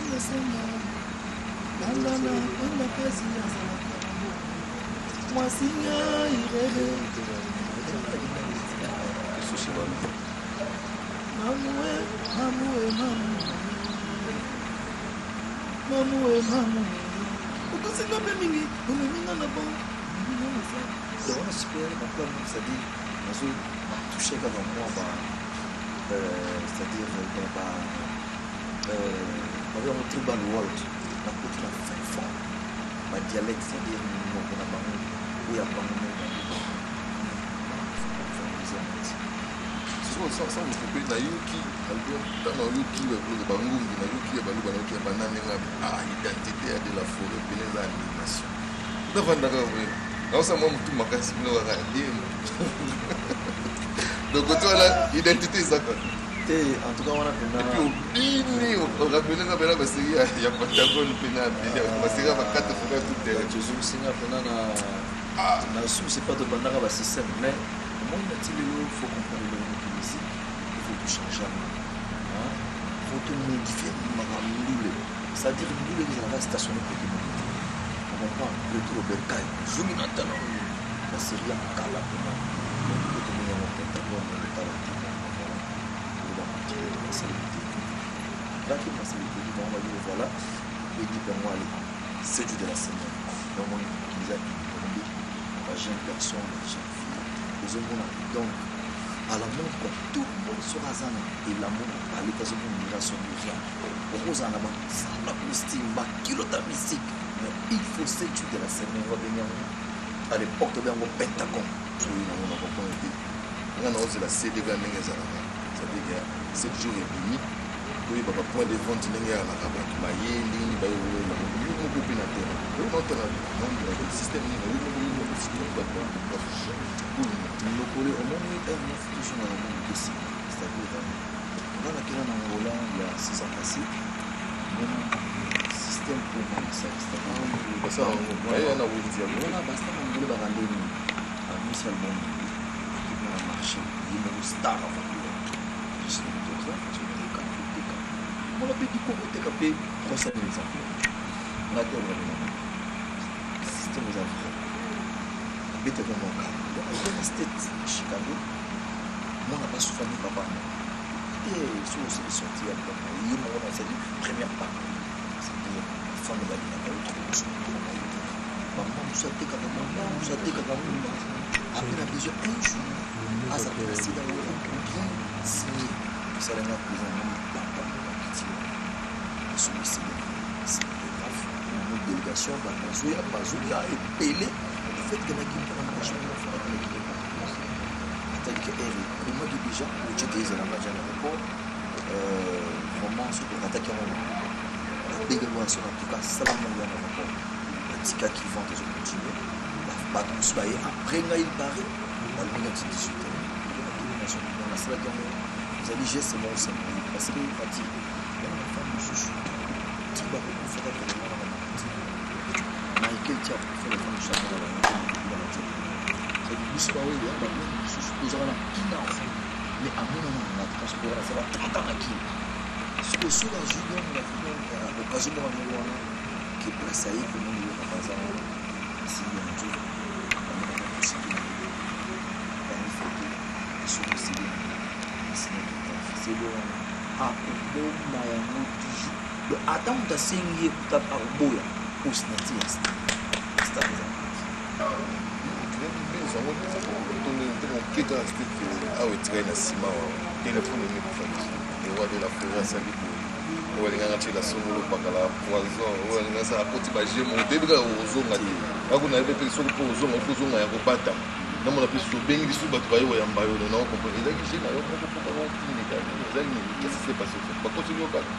Senga senga Nalala kwenda kazi azalaka na mbongo Mwasi ngai rere Mamue mamue mamu Mamue mamu Okosi nga mpe mingi omemi nga na bon omemi nga na sa. Donc wana sikoyo na plan, c'est-à-dire nazo touche kaka mwa ba c'est-à-dire ba babe yango tribal world, nakoti na fin fond ba dialecte, c'est-à-dire monoko na bango oyo ya bango moko. Sikoyo, sans vous couper, nayoki album. Ntango nayoki babiloko bangungi, nayoki ya Baluba, nayoki ya banani, nga ah, identité ya de la forêt pene eza animation. Navandaka boye, naosala mwa motu makasi bino kaka nde. Donc kote wana identité eza kaka. Te, en tout cas wana mpenza. Et puis obini orappeler nga mpena basérie ya Pentagone, mpena basérie ya bakate forêt tout terrain. Tozongisinga mpena na source epa tobandaka basystème. Mais omoni, na ti lelo, faut comprendre eloko moto musique, il faut tochanger yango, faut tomodifier makambo ndule, c'est-à-dire ndule ezalaka stationné côté moko te. Ocomprendre? Retour au bercail, ozongi na tala basérie ya kala mpena. Donc po tomoni yango Pentagone, otala te. Voilà, tokobacontinue, tobasali biteki ngaki nasali biteki bango babi. Voilà, bedi bango, ale 7 jours de la semaine. Donc moni mokili eza inondé bajeune garçon, bajeune fille, ozomona. Donc à la mode quoi, tout le monde soki aza na elambo na palais te, azomona migration de rien. Okozala na basala costume, bakilota mystique, mais il faut 7 jours de la semaine. Babengi yango à l'époque, tobengi yango Pentagone. Soki nango na comprendre te. Nga na ozela CD kaka ndenge ezalaka, c'est-à-dire 7 jours ebimi, toyeba bapoint de vente ndenge ezalaka, bato baye ndenge nini, baye koyela yo moko mpe na terrain oyo naotala système nini yo moko, yo moko système bato. Lokolo omoni heure moko tozongaka mwa moke nsima, c'est-à-dire nga nakenda na Angola ya 6 ans passé, mona système oyo nga nasali. Na wenzi. Wana bastar Angola baka ndeni abimisi album, akimi na marché, ye moko star avandi teka teka, mona mpe diko koteka mpe 300 000 exemplaires. Nga te, olobaka nango système eza vrai, abetaka mwa kala. Donc aza na State na Chicago, mwana basufani papa no te. Soki osili sorti ya album na ye moko na ezali première part, c'est-à-dire bafane balingaka yo trop. Osomona na yo bamama mosusu atekaka, mama mosusu atekaka ngumba ape na besoin un jour azala na sida oyo bien signé. Esalenga plaisir, namoni papa moko akiti wana, asombi CD, cinématographe nango, délégation bato bazoya, bazoya ebele. Le fait que naki mpona marché moko afandaki na kile, atali ke aire ekomaki déjà otie te, ezalanga ja na aéroport. Vraiment, soki okataki yango, babenge wana soki en tout cas sala moko ya na aéroport, batikaki vente ezocontinue. Bato mosusu baye après ngai, il paraît balongi nati 18 heures. Nasalaki yango, ezali geste moko symbolique, parce que bati yana bafemme mosusu ti bakokufaka vraiment na bamati. Michael ti akufa, bafemme mosusu amona bango te. C'est-à-dire biso baoyo ya bameme mosusu tozala na kina ensemble, mais amonana na nga parce que nasala 30 ans na kini. Sikoyo soki azwi donc occasion moko ndenge wana ke place aye komona yo, papa aza wana, asimbi ya nzoto, bamekaka kosiki na ye, bakangi foto, asombi CD na ye, asini autographe. CD wana akobomba yango toujours. Donc ata moto asengi ye kuta, akoboya po signature ya star, star eza na kati. Moke kaka soki awa etikali na nsima wa telefone emikufa le roi de la forêt asali boye, oyo alingaka tiela songolo pakala poison, oyo alingaka asala akoti baje moko, toyebi kaka kozonga te. Akuna yebi mpe soki mpo ozonga, ifo ozonga ya kobatama. Namona mpe soki obengi lisusu bato baye koyamba yo, na ocomprendre ezalaki je na yo moko mpo kaka otindika nini, ezali nini? Qu'est-ce qui s'est passé? Bakoteli yo kaka.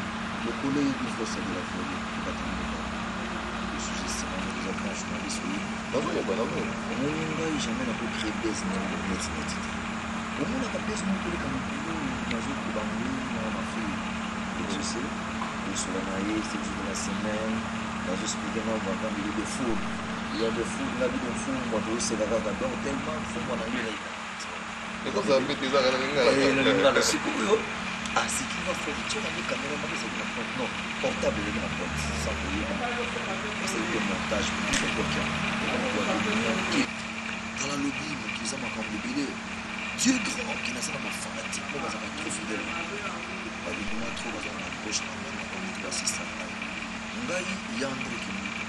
Lokolo oyebi force de la forêt, tokata mboka sous-estimé, eza grand journaliste, oyebi. Nazoyeba, nazoyeba. Omoni ngai jamais nakocrée base moko neti neti te. Omonaka base moko toleka mokolo oyo nazokoba ngoi na mafille exaucé, kosola na ye 7 jours de la semaine, nazoexpliquer nga makambo de fou ya de fou nga bino mfumbwa, tozoseka kaka. Donc tellement mfumbwa na ngai. Ekozala mpe te, ezaka na lingala. Sikoyo Aseki nga fort. Tiaka nde caméra moko ezalaki na pointe, non, portable ezalaki na pointe, sans koyeba basali mpe montage. Moke tala, lobi mokili eza makambo ebele. Dieu grand ke naza na bafanatique moko bazalaka trop fidèle, balingi nga trop, bazala na proche na ngai, makambo to basista ngai. Ngai Yandre Kimbuta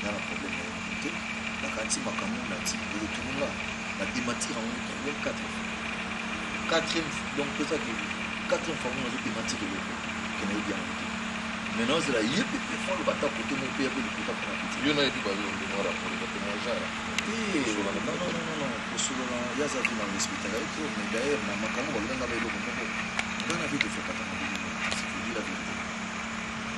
nga na problème na ye moko te. Nakanisi makambo nati retourne nga na démentir yango 3, 4 fois, quatrième, donc tozaki quatrième fois ngo nazo démentir eloko ke nayebi yango te. Maintenant ozela ye mpe mpe fo aloba ata kote moko mpe ya mpe lokuta mpona piti. Yo nayebi balonde mwa rapport eza te, mwa genre? Non, non, non, non, non, kosolola ye aza vi na respectaka ye trop. Mais d'ailleurs na makambo balobi nga ba eloko moko, nga na vie tofréquentaka ndenge moko. Si faut dire la vérité,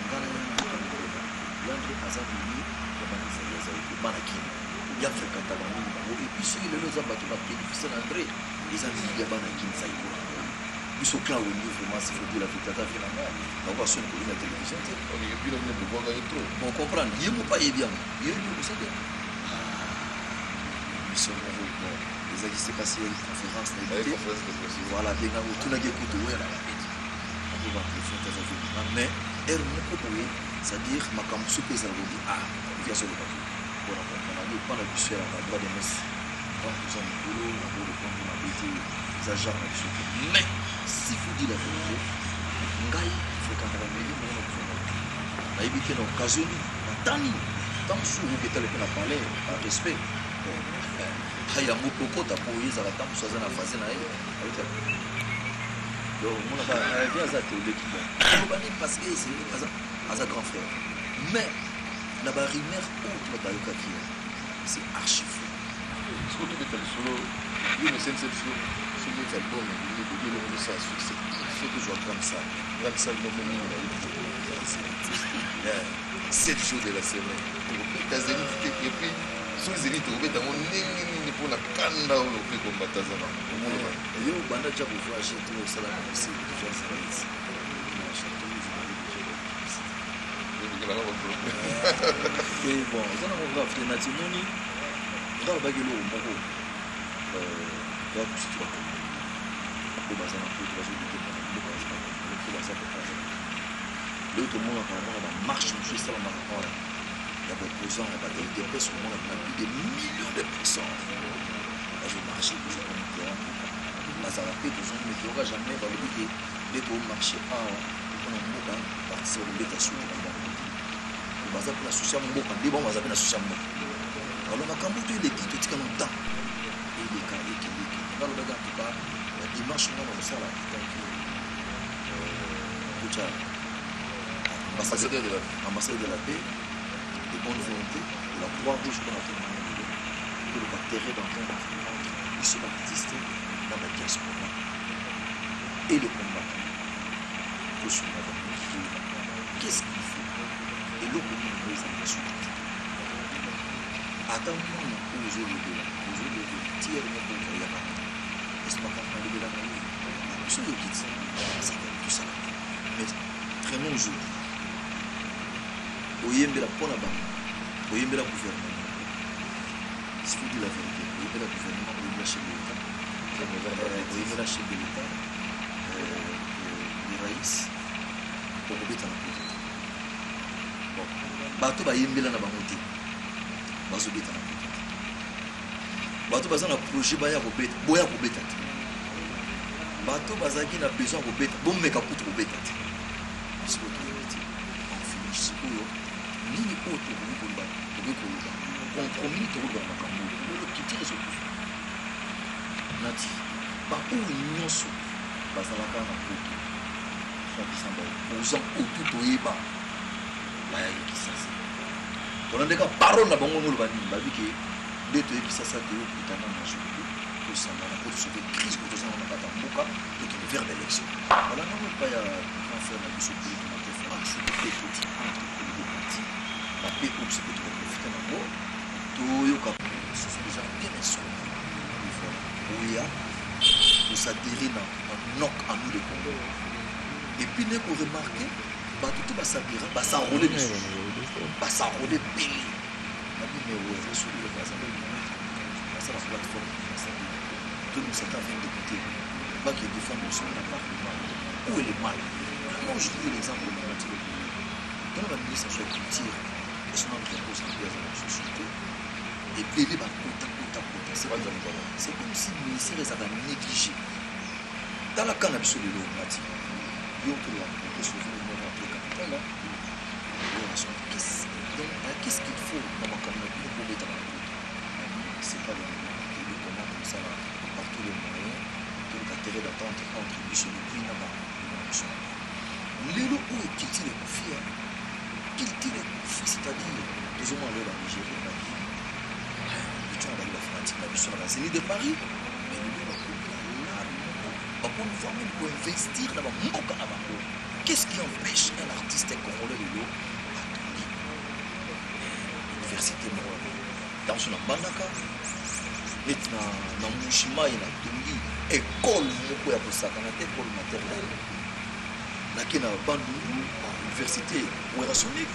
nga na ye na makambo koloba, Yandre aza mimi ya bana ezali aza ete bana Kini ya fréquentaka mingi bango. Et puis soki lelo eza bato babénéficie na André, eza mingi ya bana Kini zaiko na ngai, biso clan Wenge. Vraiment, si faut dire la vérité, ata vie na nga nakoka soni kolinga na télévision te. Bino bino bobwaka ye trop. Bon, comprendre ye moko ayebi yango, yebi okosaki mission moko. Bon, ezalaki se kasi yaki conférence na aye ye te. Conférence de presse. Voilà, benga otunaki ekutu oyo na babeti nakoka préférence aza vie nanga. Mais heure moko boye, c'est-à-dire makambo mosusu mpe ezala bobi, ah, vi azoloba te mpona comprendre yango epa na biso ya badroit de messe. Donc toza mikolo na korépondre mabe te, eza genre na biso te. Mais si vous dit la vérité, ngai fréquentaka meli moko na gouvernement, nayebi te na occasion nini, na temps nini, ntango mosusu oketala mpe na palais par respect. Bon, yango mpe okota mpo oyo ezala ntango mosusu aza na phase na ye auta. Donc omonaka vie aza te, oleki. Bon, oloba nini? Parce que aza, aza grand frère. Mais na barumeur oyo to bato bayokaki ye, c'est archi faux. Soki tobeta lisolo, yo mesenisa biso, soki neti album ebimi bobi, eloko tosala succès, il faut tozwa grande salle. Grande salle moko mingi nayebi te. 7 jours de la semaine tokobeta Zénith te. Et puis soki Zénith tokobeta yango ndenge nini mpona kanda oyo mpe kombata aza nango? Omoloba. Yo banda tia kovoyage to osala na musique déjà Zénith na château ezalaki déjà. Ebikelanga baproblème. Te, bon, eza nango grave te. Nati moni nga alobaki eloko moko ya biso to bakongo po baza na poto, bazobite mpona mboka, baza bakongole po baza koaza. Lelo tomonaka omona bamarche mosusu esalamaka awa ya baopposant ya bato ya UDPS, omona na plus de millions de personnes bazomarche kozwa terrain mboka bazala mpe tozongi. Toyoka jamais balobi ke nde tomarche awa mpona mboka, baartiste bakobeta suki bango bango te, baza mpe na souci ya mboka, nde bango baza mpe na souci ya mboka. Alors makambo to eleki, totika no temps eleka, ekende ekende. Nga alobaki, en tout cas badimanche nga na kosala en tant que kotya ambassadeur de la ambassadeur de la paix, de bonne volonté, de la Croix Rouge, mpona témoigner lelo toluka terrain d'entente entre biso baartiste na badiaspora et le combattant. Tosunga bango, toyeba qu'est-ce qu'il faut, eloko nini oyo ezalaka soki te. Ata mwana oyo ozolobela, ozolobela tiere moko oyaka ese makambo nalobelaka ye biso oyoki ti azaka tosala te. Mais traînons aujourd'hui oyembela mpona bango, oyembela gouvernement. Si vous dites la vérité, oyembela gouvernement, oyembela chef de l'État, oyembela chef de l'État, le raïs, okobeta na poto te. Bon, bato bayembela na bango te, bazobeta na poto te. Bato baza na projet baya kobeta, boya kobeta te. Bato bazalaki na besoin ya kobeta, bomeka kutu kobeta te. Sikoyo toyebi te en finish sikoyo nini oyo tokoki koloba, tokoki koloba compromis, tokoloba makambo oyo lelo culture ezokufa. Nati baoyo nyonso bazalaka na poto, soi-disant baopposant oyo tu toyeba, bayaki Kisasa, tolandeka parole na bango, ngoloba nini? Babi ke nde toyeki Kisasa, toyokutana majorité, tosangana po tosauve crise oyo tozanga na kati ya mboka, tokende vers l'élection. Balangango epai ya grand frère na biso Kulutu Martin, soki mpe toti entre les deux parties bape oyo biso mpe tokoprofite nango, toyoka ce sont déjà bien instruits. Voilà, oya kosadhérer na nok à nous les Congolais. Et puis ne koremarquer bato to basadhéra, bas'enrôle lisusu, bas'enrôle ebele na bino soki baza baza na plateforme, tomisata 20 député bake défendre biso na parlement. Où est le mal? Moi, je dis l'exemple de Mathieu. Dans l'administration ya culture, esi na repose na biaza na société ebele, bakota kota kota. C'est comme si ministère ezalaka négligé. Tala ka na biso lelo, Mati, yo toloba sauver le monde entre capital. Donc qu'est-ce qu'il faut na makambo na bino kobetaka na poto? C'est pas le moment ebi comment kosala par tous les moyens, toluka terrain d'entente entre biso depuis na na biso. Lelo oyo culture ekufi, culture ekufi, c'est-à-dire tozomona lelo Banigéria baki bituna, bali bafanatique na biso na baZénith de Paris, mais lelo bakomi na lare moko, bakomi voire même koinvestir na bamboka na bango. Qu'est-ce qui empêche un artiste congolais lelo atongi université moko ntango na Mbandaka, neti na Mbujimayi natongi école moko ya kosakana te, école maternelle, nake na Bandundu, université Werrasonic,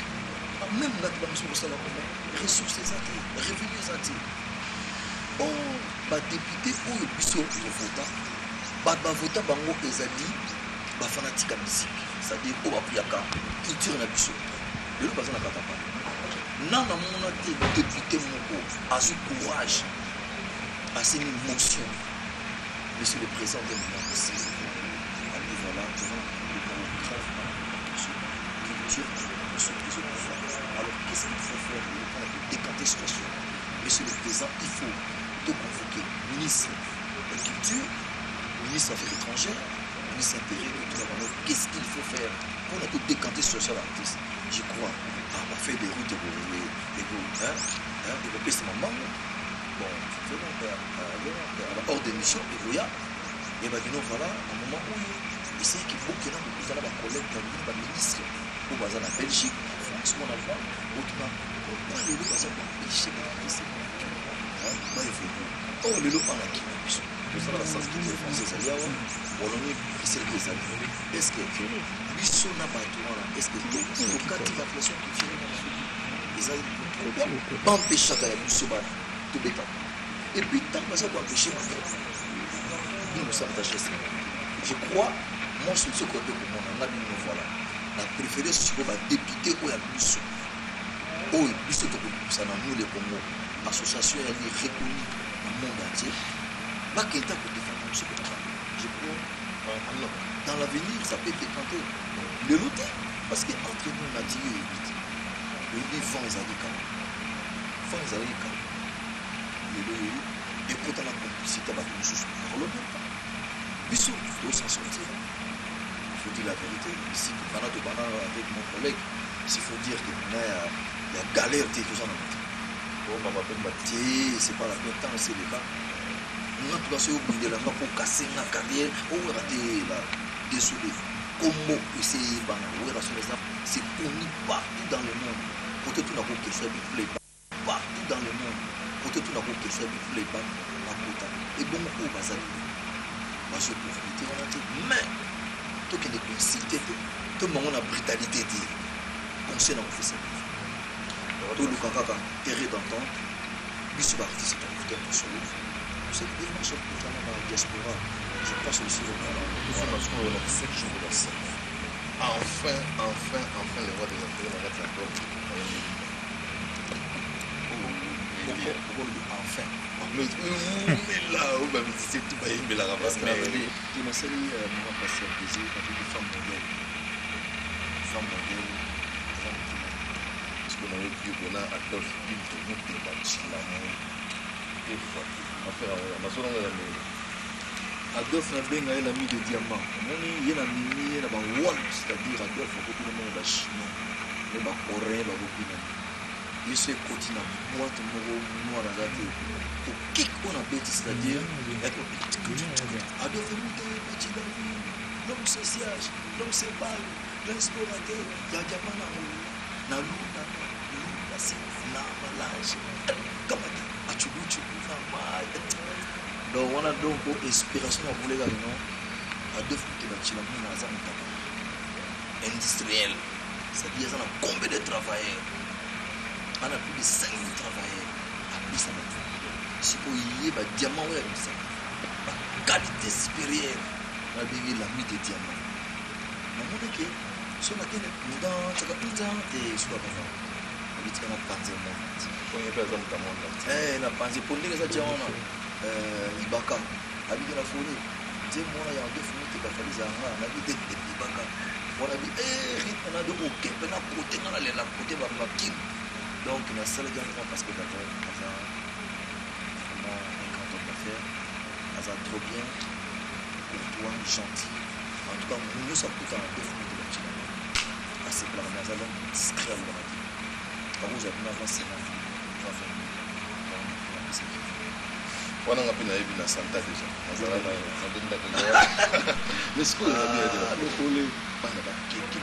même ngati bamiso kosala ngo, ressource eza te, revenu eza te. Or badéputé oyo biso tovota, bato bavota bango ezali bafanatique ya musique, c'est-à-dire oyo bapuyaka culture na biso. Lelo baza na kata pale. Na namona te député moko azwi courage, asengi motion: monsieur le président de merci, abi voilà, toza grave culture biso ezokufa. Alors qu'est-ce qu'il faut faire mpona kodécanter situation? Monsieur le président, il faut de convoquer ministre de la culture, ministre des affaires étrangères, ministre intérieur, tout là. Qu'est-ce qu'il faut faire pour décanter situation d'artiste? Je crois bafeuille de route ekopesama mbango. Bon, hors d'émission ekoya ebakino. Voilà, na moment oyo esengaki bokenda kokutana bacollègue na bino, baministre oyo baza na Belgique, na France mo na Allemagne, otuna pourquoi lelo baza koempêche baartiste baévolue. Oyo lelo ana kima biso tosala basens français ezali awa, Wallonie, Bruxelles mpe ezali. Est ce que biso na bato wana, est ce que tokati barelation culturelle na bango ezali? Pourquoi bampeshaka ya biso bana tobetaka? Et puis ntango baza koempêche bango, bino mosala ta geste. Je crois, moi, solution koya mpe komona nga bino, voilà, na préféré sikoyo badéputé oyo ya biso, oyo biso tokobimisa na nous le Congo, association yali reconnue na monde entier, bakenda kodéfendre biso mpona bango. Je crois, dans l'avenir, ça peut décanter. Lelo te, parce que entre nous, nati yo oyebi te, oyebi vent ezalaki kala, vent ezalaki kala. Lelo oyo ekota na complicité ya bato mosusu, nakolobi biso s'en sortir. Il faut dire la vérité ici, tobana tobana avec mon collègue. S'il faut dire que mina ya galère te, toza na moto te, c'est pas la peine. Ntango eseleka nga tuka soki obundelanga mpo kase nga carrière owera te la, désolé. Kombo ese eyebana, Wera son eza, c'est connu partout dans le monde. Kote tuna kokesha biplay partout dans le monde, kote tuna kokesha biplay bakota ebongo oyo baza lelo bazwi opportunité wana te. Mais tokende koinsulte te, tobango na brutalité te. Conseil na kopesa, toluka kaka terrain d'entente. Biso baartiste tokofuta masolo, cette démarche okutana na diaspora, je pense aussi. Vraiment 7 jours na 5, enfin, enfin, enfin, le roi des intérêts na kati ya album. Okolobi enfin. Umela oyo bamusicien tu bayembelaka. Nasali moment passé ya plaisir, natoki femme modèle, femme modèle aza motema. Parce que nayoki yo mpona Adolphe Pinto Motema Chilamu deux fois, affaire yango nazolongo eza ndenge. Adolphe, nabenga ye l'ami de diamant. Omoni ye na mimi ye na bawal, c'est-à-dire Adolphe akobina moko, bachinois me bacoréen bakobina ye. So ekoti na boîte moko noir aza te, kokik oyo na beti, c'est-à-dire Adolphe Motema Chilamu, l'homme social, l'homme sebal, l'inspirateur ya diamant na na luna luna si na malage kamata achubuchubu na mai. Donc wana, donc inspiration ya bolekaka no Adolphe Motema Chilamu aza motaka industriel, c'est-à-dire aza na combien de travailleurs? Ana plus de 5000 travailleurs, apesa bato. Sikoyo ye badiamant oyo abimisaka, baqualité supérieure, babengi l'ami de diamant. Namoni ke soki nakende ndan tsaka ndan te, soki akaka abitika na panze monde. Oyo mpe aza moto ya monde entier. Eh, na panze po ndenge eza tia wana, ibaka abiki na foni nzembo wana ya deux foni te, bafali ezalanga nabi te. Ibaka wana bi rythme na donc oke mpe na kote nga nalela kote bakim. Donc nasalaki yango parce que d'abord aza vraiment un grand homme d'affaires, aza trop bien, courtois, gentil. En tout cas, moto nyonso akutana deux foni te, batika asepelaka, mais aza l'homme discret, alobaka te, akozwa bino avant sena 20. Napesaki. Wana nga mpe nayebi na santa déjà, nazala na nadenda déjà, mais sikoyo nabi ya de Lokole bana bakeke.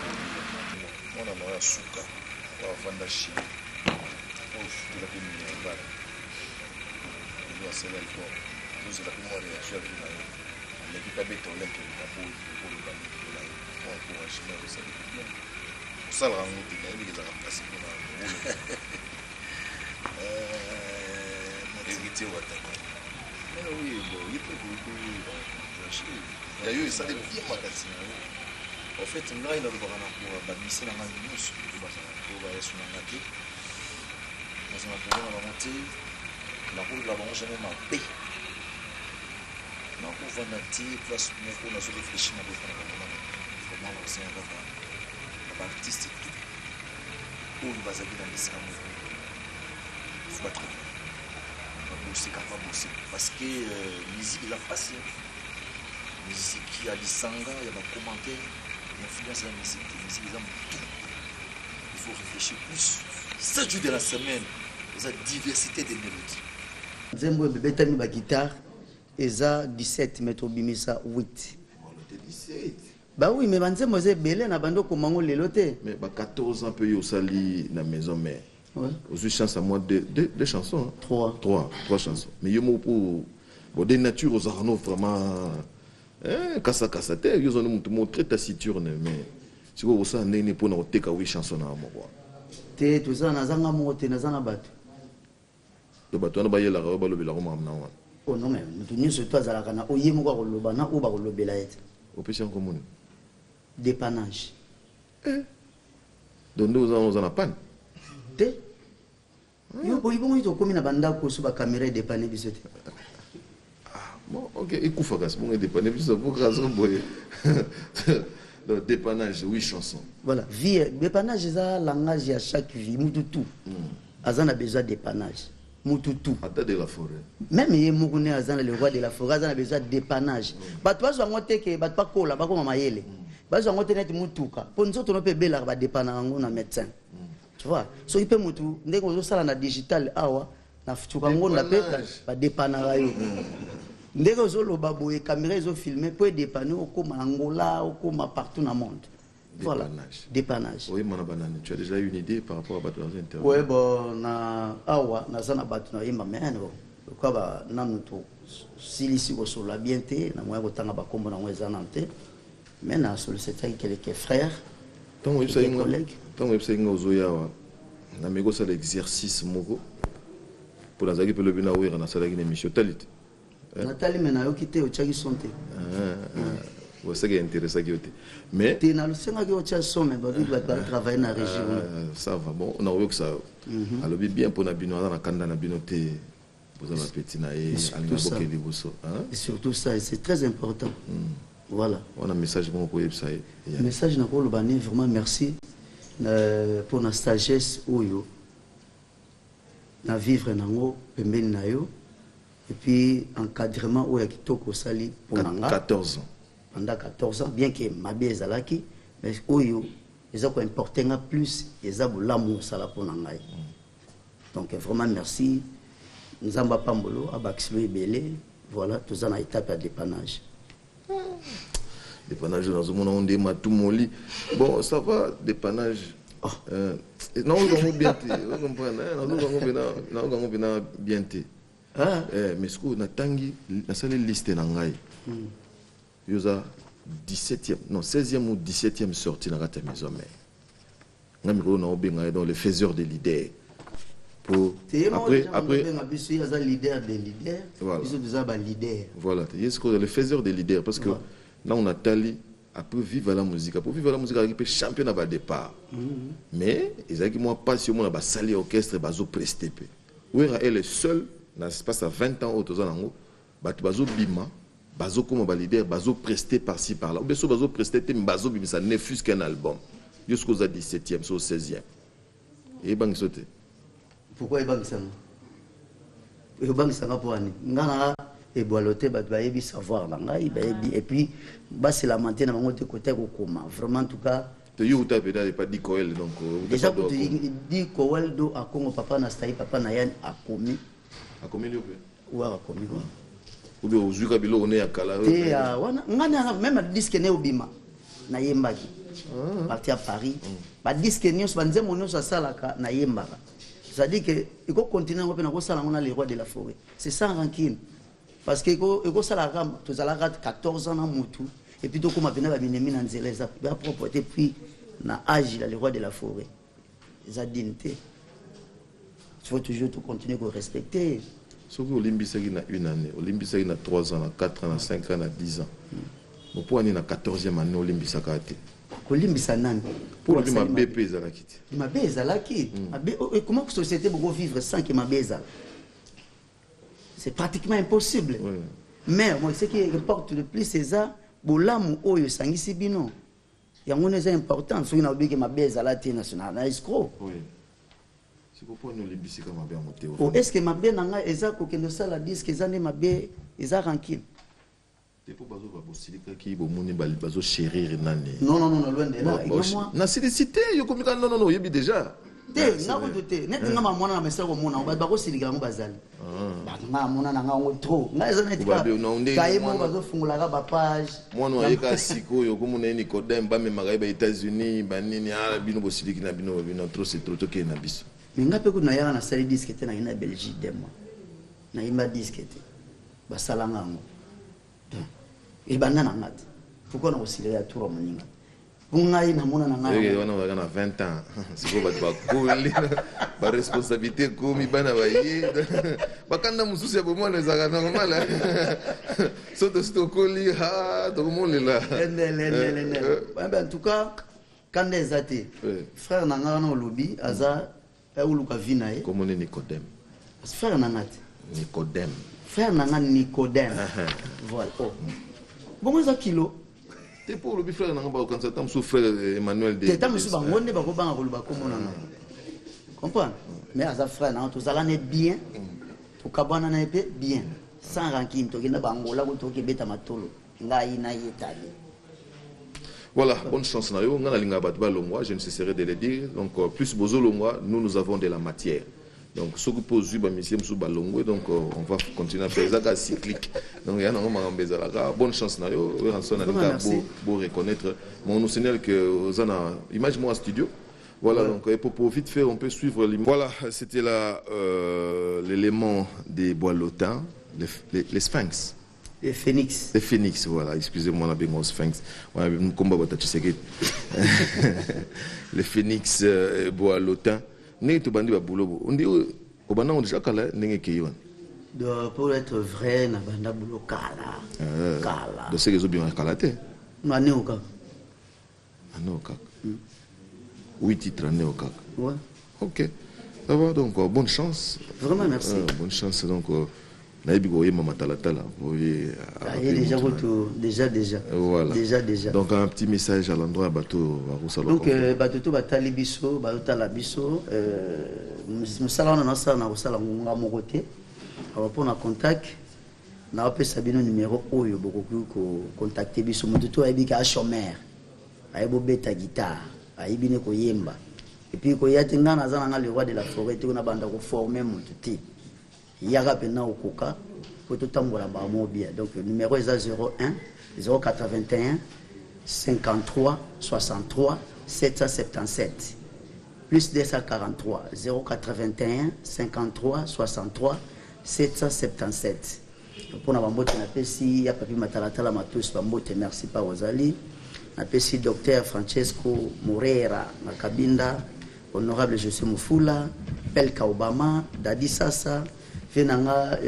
Mwana na oyo ya suka oyo avanda Chili, oyo ofutelaki minerval, lelo asali album, azozela mpe mwa réaction ya vie na yo. Aleki mpe abeta oleke baboyi, okoloba nini mpona ye? Mwa encouragement ekosali bien, osalaka yango te, nayebi ezalaka mpasi mpona Héritier Wataka. Mais oui, bon, ye mpe koki encourage. Ya yo esali bien makasi. En fait, ngai nalobaka na koa bamise na ngai nyonso oyo bazala oyo bayesu na ngai te, naza na problème na bango te, nakolola bango jamais mabe. Nakovanda te place moko, nazo réfléchir na boyefana bango na vraiment. Nakosenga kaka na baartiste tout oyo bazalaki na lisanga moko, faut batravaille, babose kaka, babose, parce que musique eza mpasi. Musique ya lisanga ya bacommentaire, influence ya musique te. Musique eza motu, il faut réfléchir plus. 7 jours de la semaine eza diversité de mélodies. Nzembo oyo bebetami baguitare eza 17, mais tobimisa 8. Te, 17. Bah oui, mais banzembo eza ebele na bando komango lelo te. Mais ba 14 ans mpe yo osali na maison mère. Ouais. Ozwi chance à moi deux chansons, hein? Trois. Trois chansons. Mais yo moko po bon de nature ozalaka no vraiment, eh, kasakasa te, yo ozali motu moko très taciturne, mais sikoyo kosala ndenge nini mpona koteka huit chanson na moko? Te, toza nazanga moko te, naza na bato. To bato wana bayelaka oyo balobelaka makambo na wana? Oh non, mais moto nyonso to azalaka na oyo ye moko akoloba na oyo bakolobela ye te. Opesi yango moni? Dépannage. Donc nde oza na panne? Te, yo boyi bongo tokomi na bandako so bacaméra edépanne biso te. Bon, ok, ekufa kasi bongo edépanne biso po so boye. Donc dépannage, huit chansons. Voilà, vie dépannage eza langage ya chaque vie. Mutu tout aza na besoin dépannage, mutu tout. Ata de la forêt? Même ye moko nde aza na le roi de la forêt, aza na besoin dépannage. Bato bazwa yango te ke bato bakola, bakoma mayele, bazwa yango te neti mutuka, mpo nzoto no mpe ebelaka, badépanaka yango na médecin, tu vois. Soki mpe mutu ndenge ozosala na digital awa na suka ngonda mpe Dépannage. badépanaka yo ndenge ozoloba boye, caméra ezofilme mpo edépanne, okóma na Ngola, okóma partout na monde. Voilà. Dépannage. Dépannage. Oyemba na banani? Tu as déjà une idée par rapport à bato bazo interview? Ouais, bon, na awa naza na bato nayemba, mais bon, lokola ba nanu tosilisi kosolola bien te na moya kotanga bakombo nango eza nanu te, mais na sollicitaki quelques frères, Ntango oyebisaki quelques nga collègues. Ntango oyebisaki nga ozoya awa, nameki kosala exercice moko mpo nazalaki mpe lobi na Wera, nasalaki na émission, otali te? Natali, me nayoki te, otiaki son te. Osaki intéressaki yo te, mais Te, nalosengaki otia son, mais babi bato batravaille na régie kuna. Ça va, bon, nakoyokisa yo. Alobi bien mpo na bino, aza na kanda na bino te, boza bapeti na ye. Et surtout Alinga ça. boke liboso, hein? Et surtout ça, et c'est très important, voilà. Wana message moko koyebisa ye. Message nakoloba ne vraiment merci mpo na sagesse oyo na vivre nango pembeni na yo, et puis encadrement oyo ya kitoko osali mpo na nga. 14 ans. Pendant 14 ans, bien que mabe ezalaki, mais oyo eza koimporte nga plus eza bolamu osala mpo na ngai. Donc vraiment merci, Nzambe apambolo, abakisilo ebele. Voilà, toza na étape ya dépannage. Dépannage, nazomona ngo nde matumoli. Bon, ça va, dépannage. Naoyoka yango bien te, ocomprendre, naoyoka yango mpena bien te. Ah. Mais sikoyo natangi, nasali liste na ngai, yo oza 17e, non, 16e ou 17e sortie na kati ya maison mère. Ngai mikolo naobenga ye donc le faiseur de leader po Après, après biso ye aza leader des leaders. Voilà. Biso toza baleader. Voilà, ye sikoyo le faiseur de leader parce que ntango natali Après Viva la Musica, po Viva la Musica azalaki mpe champion na ba départ. Mais ezalaki mwa mpasi omona basali ya orchestre bazopreste mpe. Wera est le seul na espace ya 20 ans oyo toza nango, bato bazobima, bazokoma ba leader, bazopreste par-ci par-là. Ou bien so bazopreste te, mais bazobimisa ne fût-ce qu'un album. Yo soki oza 17e, so 16e. Eyebangiso te. Pourquoi ebangisanga? Ebangisanga mpo ani? Nga na ebwalo te, bato bayebi savoir na ngai, bayebi, et puis baselamante na bango te kota kokoma. Vraiment, en tout cas, Te yo uta peda epa Di Koel, donc déjà kutu Di Koel do akongo papa na stai papa na yani akomi. Akomeli yo mpe? Wa akomi wa. Ou bien ozwika biloko ne ya kala? Te, ya wana nga na même disque ne obima nayembaki. Parti à Paris, ba disque nyonso, banzembo nyonso asalaka nayembaka. C'est-à-dire que ekocontinue yango mpe nakosala yango na le roi de la forêt. C'est sans rancune. Parce que ekosalaka tozalaka 14 ans na mutu et puis tokóma mpena babinemi na nzela eza ya propre te, puis na âge ya le roi de la forêt eza digne te. Il faut toujours tout continuer korespecter. Soki olimbisaki na une année, olimbisaki na 3 ans, na 4 ans, na 5 ans, na 10 ans, bon, mpo ani na 14e année olimbisaka te? Kolimbisa nani? Mpo olobi mabe mpe ezalaki te. Mabe ezalaki mabe. Oh, et comment société boko vivre sans que mabe ezala? C'est pratiquement impossible. Mais moi, ce qui importe le plus, eza bolamu oyo esangisi bino. Yango wana eza important. Soki nalobiki mabe ezala te, na escroc. Oui. Siko mpo ani olimbisika mabe yango te? Oh, est ce que mabe na ngai eza kokende osala disque? Eza nde mabe, eza rancune? Te, mpo bazoba bosilikaki, bomoni bazochérir nani? Non, non, non, loin de là. Moi Nasilisi te, yo komika non, non, non, oyebi déjà. Te, nga kutu te. Neti nga mamona na mesala komona bato bakosilikela yango, bazali bato. Nga namona na nga yango trop. Nga eza neti kaye moko bazofungolaka bapage. Mwana ayeka sikoyo, okomona ye Nicodème, bamemaka ye ba États-Unis, banini. Ah, bino bosiliki na bino, bino trop c'est trop, tokende na biso. Mais nga mpe kutu nayaka, nasali disque te. Nakende na Belgique 2 mois, nayimba disque te, basalanga yango. Donc ebanda na nga te. Pourquoi na kosilika ya tour ya moninga? Mpo ngai namona na ngai. Oyo wana ozalaka na 20 ans. Sikoyo bato bakoli, baresponsabilité ekomi, bana baye, bakanda mosusu ya bomwana ezalaka normal. So tosi tokoli, tokomolela. Endele, endele, endele. En tout cas, kanda eza te. Frère na ngai wana olobi aza oluka vie na ye. Komoni Nicodème. Frère na nga te. Nicodème. Frère na nga Nicodème, voilà. Oh, bongo eza kilo. Te, mpo olobi frère nanga, bakokanisa ta mosusu frère Emmanuel. Te, ta mosusu bango nde bakobanga koloba kombo na nga, comprendre. Mais aza frère nanga, tozala ne bien, tokabwana na ye mpe bien, sans rancune. Tokenda bangola ko tokebeta matolo, ngai na ye tali. Voilà, bonne chance na yo. Nga nalinga bato balongwa, je ne cesserai de le dire. Donc plus bozolongwa, nous, nous avons de la matière. Donc soki mpo ozwi bamusicien mosusu balongwe, donc on va continuer à faire, eza kaka cyclique. Donc ya nango makambo ezalaka. Bonne chance na yo, Werrason. Nalinga bo reconnaître, mais on nous signale que oza na image moko ya studio. Voilà, donc et pour vite fait, on peut suivre. Voilà, c'était là l'élément des Bois-Lotins, les Sphinx. Les Phoenix. Les Phoenix, voilà. Excusez-moi, on a bien Sphinx. On a combat Tshisekedi. Les Phoenix Bois-Lotin. Ndenge tobandi babulo bo. Ondi obanda ngo déjà kala ndenge ekei wana. Donc, pour être vrai, na banda bulo kala. Kala. Donc c'est ezobima kala te. Aneo kaka. Aneo kaka. Huit titres aneo kaka. Ouais. Ok. Ça va, donc bonne chance. Vraiment, merci. Bonne chance donc nayebi koyemba matalatala. Aye déjà kutu déjà déjà. Voilà. Déjà déjà. Donc un petit message à l'endroit ya bato bakosala. Donc bato to batali biso, bazotala biso, mosala wana nasala na kosala ngonga moko te. Awa mpona contact, naopesa bino numéro oyo bokoki kocontacte biso. Moto to ayebi ka chômeur, ayebi obeta guitare, ayebi ne koyemba, et puis koya te. Ngai naza nanga le roi de la forêt te, na banda koforme moto te. Yaka mpena okoka po totambola bango bien. Donc numéro eza 01 081 53 63 777, plus 243 081 53 63 777. Mpona bambote, napesi ya papi matalatala matos bambote, merci pa ozali. Napesi docteur Francesco Morera na Kabinda, honorable José Mufula, Pelka Obama, Dadi Sasa, ve na nga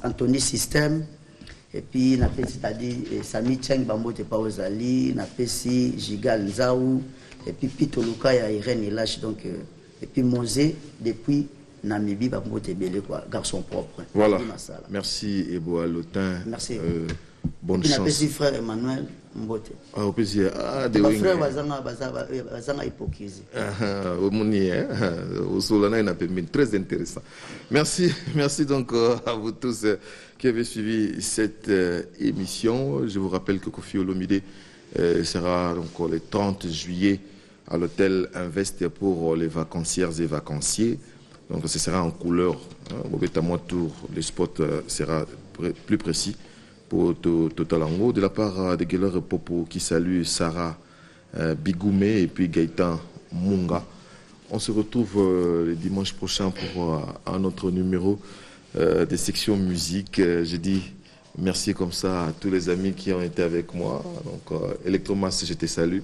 Anthony System. Et puis napesi, c'est-à-dire Sami Cheng, bambote pa ozali, napesi Gigal Nzau et puis Pito Luka ya Irène Elache, donc et puis Mosé depuis Namibie, bambote ebele quoi, garçon propre. Voilà. Di Masala. Merci Eboa Lotin. Merci. Bonne Puis chance. napesi frère Emmanuel mbote. Ah, opesi ah de Bafrère bazanga bazanga hypocrisie. Ah, omoni, hein, osolana ye na pembeni, très intéressant. Merci, merci donc à vous tous qui avez suivi cette émission. Je vous rappelle que Koffi Olomide sera donc le 30 juillet à l'hôtel Invest pour les vacancières et vacanciers. Donc ce sera en couleur, hein. Bobeta moi tour, le spot sera plus précis pour Totalango. De la part de Geller Popo qui salue Sarah Bigoumé et puis Gaëtan Munga. On se retrouve le dimanche prochain pour un autre numéro des sections musique. Je dis merci comme ça à tous les amis qui ont été avec moi. Donc Electromas, je te salue.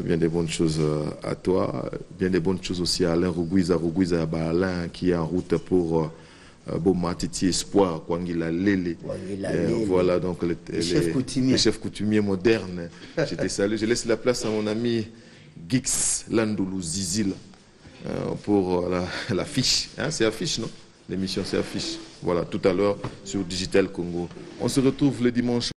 Bien des bonnes choses à toi. Bien des bonnes choses aussi à Alain Rugwiza, Rugwiza, bah, Alain qui est en route pour Boma Titi Espoir, Kwangila Lele. Kwangila Lele. Voilà, donc Les chefs coutumiers. les chefs coutumiers modernes. Je te salue. Je laisse la place à mon ami Gix Landoulou Zizil pour l'affiche. Hein, c'est affiche, non? L'émission, c'est affiche. Voilà, tout à l'heure sur Digital Congo. On se retrouve le dimanche.